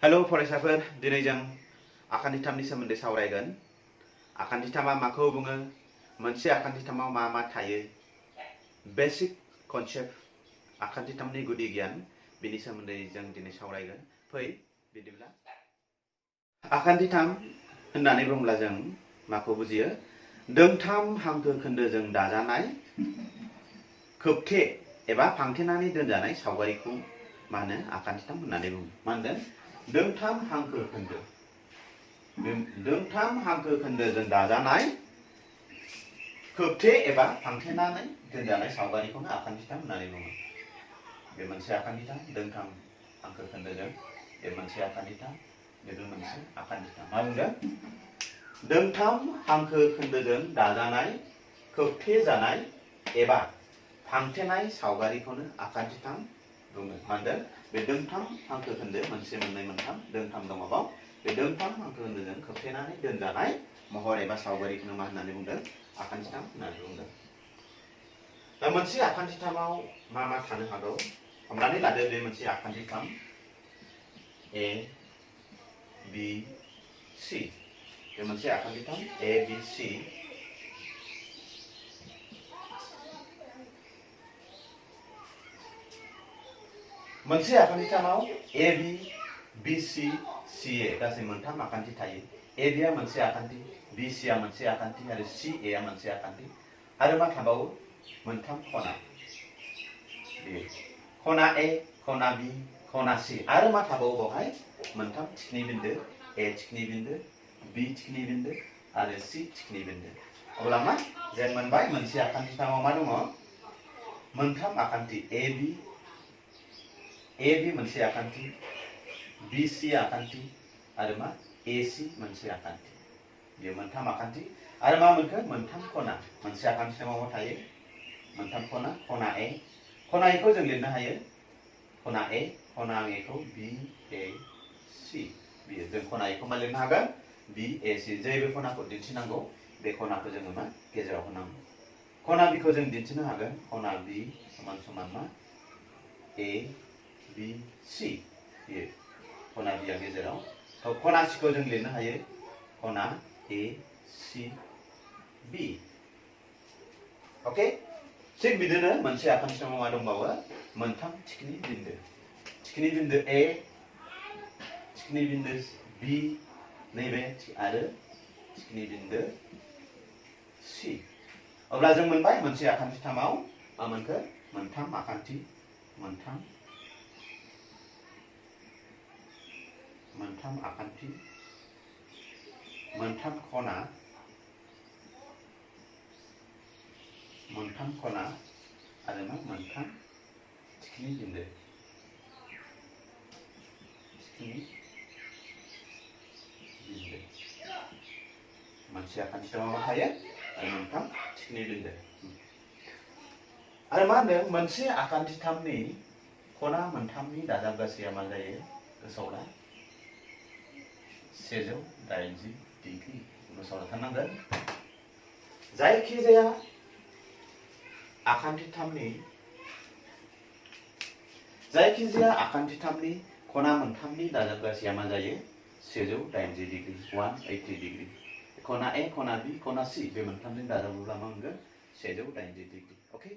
Hello फरायसाफोर, दिनै जों आखान्थिथामनि सोमोन्दै सावरायगोन। आखान्थिथामा माखौ बुङो, मोनसे आखान्थिथामाव मा मा थायो, बेसिक कनसेप्ट आखान्थिथामनि गुदि गियान, बिनि सोमोन्दै जों दिनै सावरायगोन। फै बिदिब्ला आखान्थिथाम होननानै बुङोब्ला जों माखौ बुजियो? दोंथाम हांखो खोन्दोजों दाजानाय खोबथे एबा फांथेनानै दोनजानाय सावगारिखौ मा होनो? आखान्थिथाम होननानै बुङो। मा होनदों? दोंथाम हांखो खोन्दो। दोंथाम हांखो खोन्दोजों दाजानाय खोबथे एबा फांथेनानै दोनजानाय सावगारिखौनो आखान्थिथाम होननानै बुङो। बे मोनसे आखान्थिथाम, दोंथाम हांखो खोन्दोजों बे मोनसे आखान्थिथाम, बेबो मोनसे आखान्थिथाम। मा बुंदों? दोंथाम हांखो खोन्दोजों दाजानाय खोबथे जानाय एबा फांथेनाय सावगारिखौनो आखान्थिथाम बुङो। मा होनदों? बे दोंथाम हांखो खोन्दो, मोनसे मोननै मोनथाम दोंथाम दङ बाव, बे दोंथाम हांखो खोन्दोजों खोबथेनानै दोनजानाय महर एबा सावगारिखौनो मा होननानै बुंदों? आखान्थिथाम होननानै बुंदों। दा मोनसे आखान्थिथामाव मा मा थानो हागौ? हमनानै लादो बे मोनसे आखान्थिथाम ए बि सि। बे मोनसे आखान्थिथाम ए बि सि। मोनसे आखान्थिथामाव ए बि सि सि ए गासै मोनथाम आखान्थि थायो। ए बि आ मोनसे आखान्थि, बि सि आ मोनसे आखान्थि आरो सि ए आ मोनसे आखान्थि। आरो मा थाबावो? मोनथाम खना। खना ए, खना बि, खना सि। आरो मा थाबावो बावहाय? मोनथाम थिखिनि बिन्दो, ए थिखिनि बिन्दो, बि थिखिनि बिन्दो आरो सि थिखिनि बिन्दो। अब्ला मा? जों मोनबाय मोनसे आखान्थिथामाव मा दङ? मोनथाम आखान्थि ए बि मोनसे आखान्थि, बि सि आखान्थि आरो मा? ए सि मोनसे आखान्थि। बेयो मोनथाम आखान्थि। आरो मा मोनखो? मोनथाम खना। मोनसे आखान्थिथामाव मा थायो? मोनथाम खना। खना ए, खना एखौ जों लिरनो हायो खना ए, खना एखौ बि ए सि। बियो जों खना एखौ मा लिरनो हागोन? बि ए सि। जे बे खनाखौ दिन्थिनांगौ बे खनाखौ जोङो मा? गेजेराव होनांगौ। खना बिखौ जों दिन्थिनो हागोन खना बि समान समान मा? ए बि सि। बियो खना बिया गेजेराव। खना सिखौ जों लिरनो हायो खना ए सि बि। अके? थिग बिदिनो मोनसे आखान्थिथामाव मा दंबावो? मोनथाम थिखिनि बिन्दो। थिखिनि बिन्दो ए, थिखिनि बिन्दो बि, नैबे आरो थिखिनि बिन्दो सि। अब्ला जों मोनबाय मोनसे आखान्थिथामाव मा मोनखो? मोनथाम आखान्थि, मोनथाम आखान्थि, मोनथाम खना, आरो मा? मोनथाम थिखिनि बिन्दो। मोनसे आखान्थिथामाव मा थायो? आरो मोनथाम थिखिनि बिन्दो। आरो मा होनदों? मोनसे आखान्थिथामनि खना मोनथामनि दाजाबगासैया मा जायो? गोसोआव ला, 180 डिग्रि। गोसोआव लाथारनांगोन। जायखिजाया आखान्थिथामनि खना मोनथामनि दाजाबगासैया मा जायो? 180 डिग्री, 180 डिग्री। खना ए, खना बि, खना सि बे मोनथामजों दाजाबोब्ला मा मोनगोन? 180 डिग्री। अके?